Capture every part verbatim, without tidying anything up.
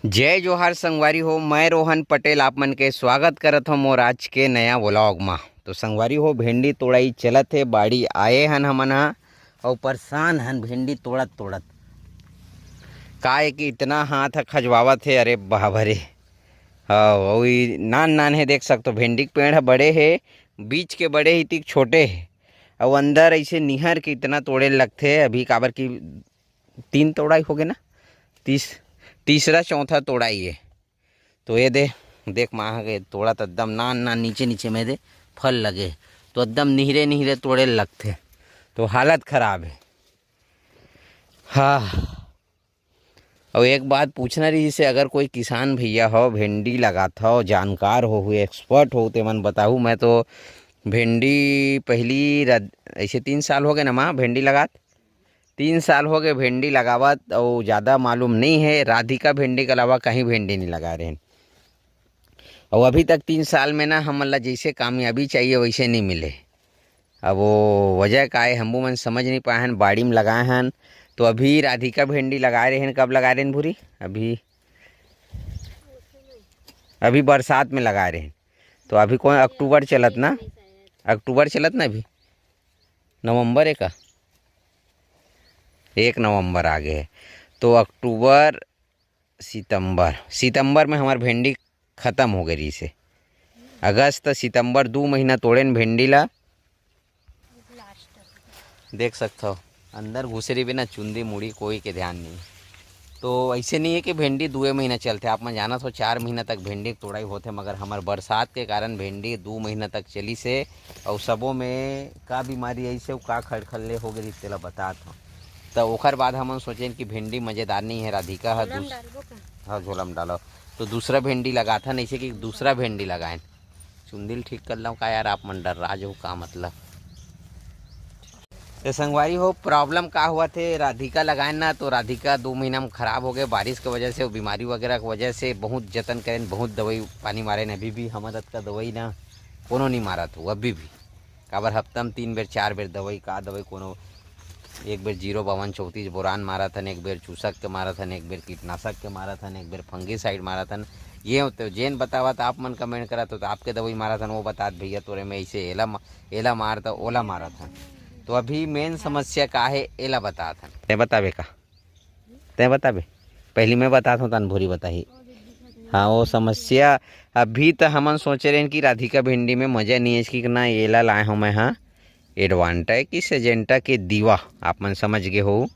जय जोहार संगवारी हो, मैं रोहन पटेल आप मन के स्वागत करत हों मोर आज के नया व्लॉग मा। तो संगवारी हो, भेंडी तोड़ाई चलत हे, बाड़ी आए हन हमन ह, अउ परेशान हन भेंडी तोड़त तोड़त। का ए कि इतना हाथ ह खजवावत हे, अरे बाबा रे। हव, अउ ई नान नान हे, देख सकथो, भेंडी के पेड़ ह बड़े हे, बीच के बड़े हे, इतिक छोटे हे, अउ अंदर ऐसे निहर के इतना तोड़े लगथे अभी, काबर कि तीन तोड़ाई हो गे ना, तीस तीसरा चौथा तोड़ाई हे। तो ये दे, देख माँ के तोड़ा तो एकदम नान नान नीचे नीचे में दे फल लगे, तो एकदम निहरे निहरे तोड़े लगथे, तो हालत खराब हे। हाँ, अउ एक बात पूछना रहिस हे, अगर कोई किसान भैया हो, भेंडी लगात हो, जानकार हो, हुए एक्सपर्ट हो, ते मन बताहू। मैं तो भेंडी पहली रद-, ऐसे तीन साल हो गए ना माँ भेंडी लगात, तीन साल हो गए भेंडी लगावत, अउ ज़्यादा मालूम नहीं है, राधिका भेंडी के अलावा कहीं भेंडी नहीं लगा रहे हैं। अउ अभी तक तीन साल में ना हमन ला जैसे कामयाबी चाहिए वैसे नहीं मिले। अब वो वजह का है, हमू मन समझ नहीं पाए हन, बाड़ी में लगाए हन। तो अभी राधिका भेंडी लगाए रहे हैं, कब लगाए रहे हैं भूरी? अभी, अभी बरसात में लगाए रहे हैं। तो अभी कौन, अक्टूबर चलत ना, अक्टूबर चलत ना अभी, नवंबर है का, एक नवंबर आ गए है। तो अक्टूबर, सितंबर, सितंबर में हमार भेंडी खत्म हो गई रहिस हे। अगस्त, सितंबर, दू महीना तोड़ेन भेंडी ला। देख सकथव, अंदर घुसरी बिना चुंदी मुड़ी कोई के ध्यान नहीं। तो ऐसे नहीं है कि भेंडी दुए महीना चलथे। आप मन जानत हो, चार महीना तक भेंडी के तोड़ाई होथे, मगर हमर बरसात के कारण भेंडी दू महीना तक चलिस हे। अउ सबो में का बीमारी आइस हे, अउ का खड़खल्ले हो गए, तेला बतात हव। त ओखर बाद हमन सोचेन कि भेंडी मजेदार नहीं है, राधिका ह झोला में दूस-, डालबो का? हाँ, झोला में डालो। तो दूसरा भेंडी लगाथन, ऐसे कि दूसरा भेंडी लगाएन। चुंदी ल ठीक कर लव का यार, आप मन डर्रा जाहू का मतलब। तो संगवारी हो, प्रॉब्लम का हुआ थे, राधिका लगाएन ना, तो राधिका दो महीना में खराब हो गए बारिश के वजह से, वो बीमारी वगैरह के वजह से। बहुत जतन करेन, बहुत दवाई पानी मारेन, अभी भी हमर अतका दवाई ना कोनो नहीं मारत हो अभी भी। काबर हफ्ता में तीन बेर, चार बेर दवाई, का दवाई कोनो, एक बेर जीरो बावन चौंतीस बोरान मारत हन, एक बेर चूसक के मारत हन, एक बेर कीटनाशक के मारत हन, एक बेर फंगीसाइड मारत हन। ये तो जेन बतावत, आप मन कमेंट करत हो, तो आपके दवाई मारत हन, वो बतात भैया तोरे में ऐसे एला मा-, एला मार त ओला मारत हन। तो अभी मेन समस्या का है, एला बतात हन। तैं बताबे का? तैं बताबे? पहली मैं बतात हूँ, तन भूरी बताही। हाँ, वो समस्या अभी त हमन सोचे रहेन कि राधिका भिंडी में मजा नहीं है, कि ना, एला लाए हूँ मैं, हाँ, एडवांटा है कि सेजेंटा के दीवा, आप मन समझ गए हो,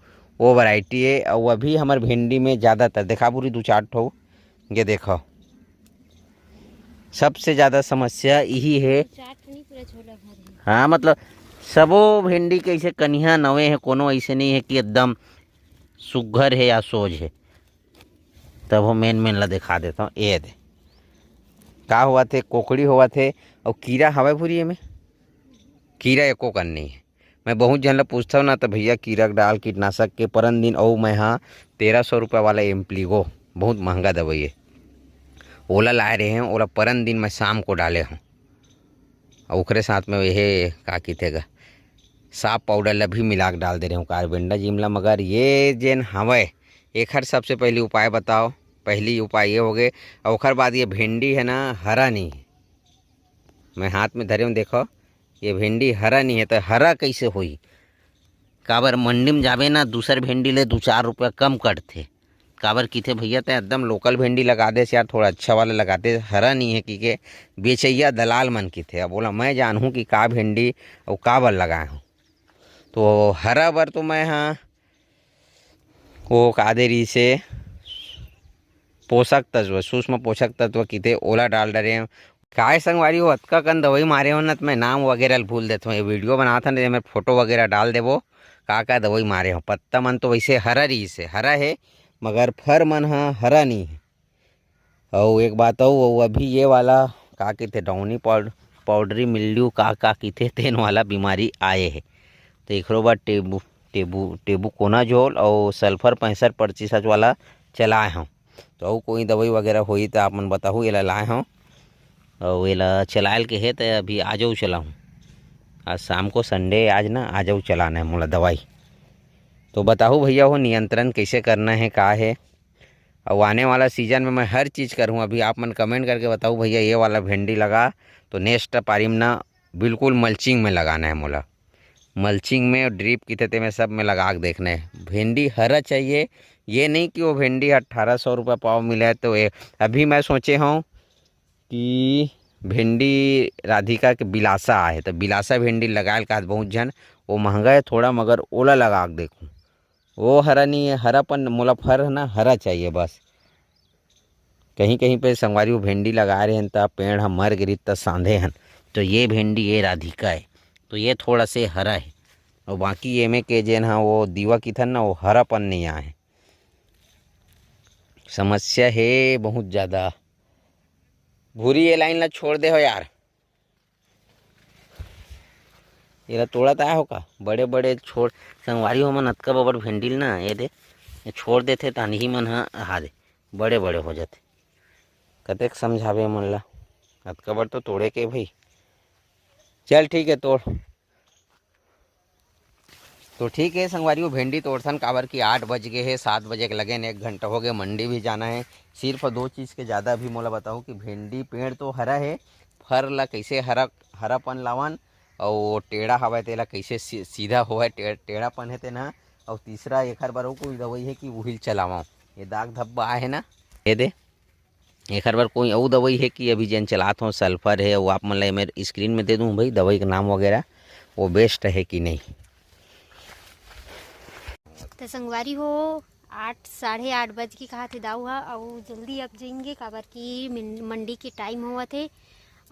वो वैरायटी है। और अभी हमर भिंडी में ज़्यादातर, देखा भूरी, दू चार ठो, ये देखो, सबसे ज़्यादा समस्या यही है। चार ठो नहीं, पूरा झोला भर है। हाँ, मतलब, सबो भिंडी के ऐसे कनिहा नवे है, कोनो ऐसे नहीं है कि एकदम सुग्घर है या सोझ है। तब हम मेन मेन ला दिखा देता हूँ। ये दे, का हुआ थे, कोकड़ी हुआ थे, और कीरा हवे भूरी में, कीरा एको कन नहीं है। मैं बहुत झन ला पूछता हूँ ना, तो भैया कीरा के डाल कीटनाशक के परन दिन, और मैं हाँ तेरह सौ रुपये वाला एम्प्लीगो, बहुत महंगा दवाई है, ओला लाए रहे हैं, ओला परन दिन मैं शाम को डाले हूँ। और ओकरे साथ में यह का किथे गा, साफ पाउडर ला भी मिला के डाल दे रहे हूँ, कार्बेंडाजिम ला। मगर ये जेन हवय, एखर सबसे पहली उपाय बताओ। पहली उपाय ये हो गए, और ओखर बाद ये भिंडी है ना, हरा नहीं है। मैं हाथ में धरे हूँ, देखो, ये भिंडी हरा नहीं है, तो हरा कैसे होई? काबर मंडी में जाबे ना, दूसर भिंडी ले दू चार रुपया कम कटथे। काबर किथे भैया, तैं एकदम लोकल भिंडी लगा दे यार, थोड़ा अच्छा वाला लगा दे, हरा नहीं है कि के बेचैया दलाल मन किथे। अब बोला, मैं जानहूँ कि का भिंडी और का बर लगाए हूँ। तो हरा बर तो मैं हाँ वो का दे रही से पोषक तत्व, सूक्ष्म पोषक तत्व किथे, ओला डाल डरे हूँ। काय संगवारी हो, अतका कन दवाई मारे हो ना, तो मैं नाम वगैरह ल भूल देता हूँ। ये वीडियो बनात हन, मैं फोटो वगैरह डाल देबो, का का दवाई मारे हो। पत्ता मन तो वैसे हरा रही से, हरा है, मगर फर मन हा हरा नहीं है। और एक बात और, वो अभी ये वाला का कहते, डाउनी पाउड-, पाउडरी मिल्ड्यू का, का कहते, तेन वाला बीमारी आए है। तो एकरो बर टेबू, टेबू, टेबू कोनाजोल और सल्फर पैंसठ प्रतिशत वाला चलाए हूँ। तो अउ कोई दवाई वगैरह होई त आप मन बताहू, एला लाए हव। अउ एला चलायल के हे त अभी आ जाऊ चलाहूँ। आज शाम को संडे, आज ना आ जाऊ चलाना है मोला दवाई। तो बताहू भैया हो, नियंत्रण कैसे करना है, का है? अउ आने वाला सीजन में मैं हर चीज़ करूँ। अभी आप मन कमेंट करके बताओ भैया, ये वाला भिंडी लगा तो नेक्स्ट पारी में ना बिल्कुल मल्चिंग में लगाना है मोला। मल्चिंग में, ड्रिप किथे ते में, सब में लगा के देखना है। भिंडी हरा चाहिए, ये नहीं कि वो भिंडी अट्ठारह सौ रुपये पाव मिले तो ये। अभी मैं सोचे हूँ कि भिंडी राधिका के बिलासा आहे, तो बिलासा भिंडी लगाए ल कहत बहुत झन, वो महंगा है थोड़ा, मगर ओला लगा के देखूँ। वो हरा नहीं है, हरापन मोला फर है ना, हरा चाहिए बस। कहीं कहीं पे संगवारी वो भिंडी लगा रहे हैं, त पेड़ ह मर गिरी त सांधे हन। तो ये भिंडी, ये राधिका है, तो ये थोड़ा से हरा है, और बाकी ये में के जेन हा वो दीवा किथन ना, वो हरापन नहीं आए। समस्या है बहुत ज़्यादा। भूरी, ये लाइन ला छोड़ दे हो यार। एला तोड़त आए हो का? बड़े बड़े छोड़, संगवारी हो मन अतका बबड़ भेंडिल ना, ये दे, ये छोड़ देथे त अनही मन ह हा दे, बड़े बड़े हो जाथे। कतेक समझावे मन ला, अतका बड़ तो तोड़े के भाई। चल ठीक है, तोड़। तो ठीक है संगवारी हो, भेंडी तोड़थन, काबर कि आठ बज गए हे, सात बजे के लगे ने, एक घंटा हो गए, मंडी भी जाना है। सिर्फ दो चीज़ के ज़्यादा अभी मोला बताओ कि भेंडी पेड़ तो हरा है, फर ला कैसे हरा, हरापन लावन, और वो टेढ़ा हवय तेला कैसे सी-, सीधा होवय, टे-, टेढ़ापन है तेना, और तीसरा एखर बर अउ कोई दवाई है कि उहिल चलावं, ये दाग धब्बा आए है ना, ये दे। एखर बर कोई अउ दवाई है कि अभी जेन चलात हो, सल्फर है, वो आप मन ला मेरे स्क्रीन में दे दूँ भाई, दवाई का नाम वगैरह, वो बेस्ट है कि नहीं। तो संगवारी हो, आठ, साढ़े आठ बज के कहा थे दाऊ हा, अउ जल्दी अब जाएंगे, काबर कि मिन-, मंडी के टाइम होवत हे,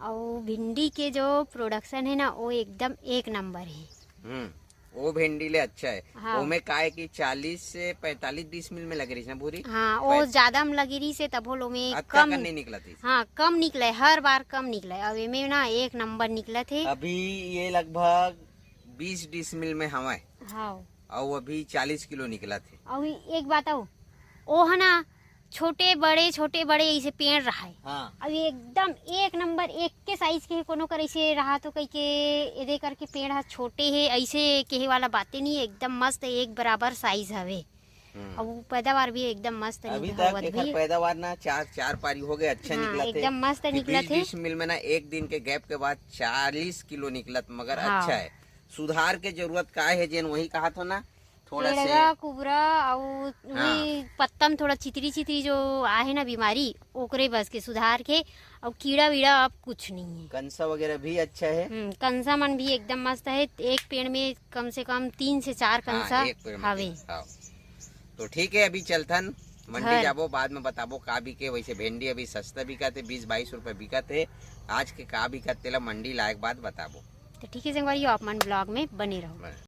अउ भिंडी के जो प्रोडक्शन है ना, वो एकदम एक नंबर है। हम्म, वो भिंडी ले अच्छा है। हाँ। ओमे का है कि चालीस से पैंतालीस डिसमिल में लगे रहिस ना भूरी। हाँ, वो पै- ज्यादा में लगे रहिस हे, तभो लो में अतका कम कन नहीं निकलत हे। हाँ, कम निकले, हर बार कम निकले। अब एमे ना एक नंबर निकलत हे। अभी ये लगभग बीस डिसमिल में हवय। हाँ। अउ अभी चालीस किलो निकलत हे। अउ एक बात अउ, ओ है ना, छोटे बड़े, छोटे बड़े ऐसे पेड़ रहा है। हाँ। अब एकदम एक नंबर, एक के साइज के, कोनो कर ऐसे रहा तो कह के एदे करके पेड़ हा छोटे है, ऐसे कहे वाला बातें नहीं है, एकदम मस्त है, एक बराबर साइज हवे। हम्म। अब वो पैदावार भी एकदम मस्त अभी निकला तक होवत एकर भी। पैदावार ना चार, चार पारी हो गए, अच्छा हाँ, निकलत है एकदम मस्त कि निकलत बीस है। डिसमिल में ना एक दिन के गैप के बाद चालीस किलो निकलत, मगर हाँ। अच्छा है। सुधार के जरूरत का है, जेन वही कहा थो ना, थोड़ा से केड़गा, कुबरा अउ हाँ। वही पत्ता में थोड़ा चितरी चितरी जो आहे ना बीमारी, ओकरे बस के सुधार के, अउ कीड़ा वीड़ा अब कुछ नहीं है। कंसा वगैरह भी अच्छा है। हम्म, कंसा मन भी एकदम मस्त है। एक पेड़ में कम से कम तीन से चार हाँ, कंसा एक पेड़ में हवे। तीन, हाँ। तो ठीक है, अभी चलथन मंडी घर। जाबो, बाद में बताबो का बिके। वैसे भेंडी अभी सस्ता बिकत है, बीस बाईस रुपये बिकत है। आज के का बिकत तेला मंडी लायक बाद बताबो। तो ठीक है संगवारी, आप मन ब्लॉग में बने रहो। बने।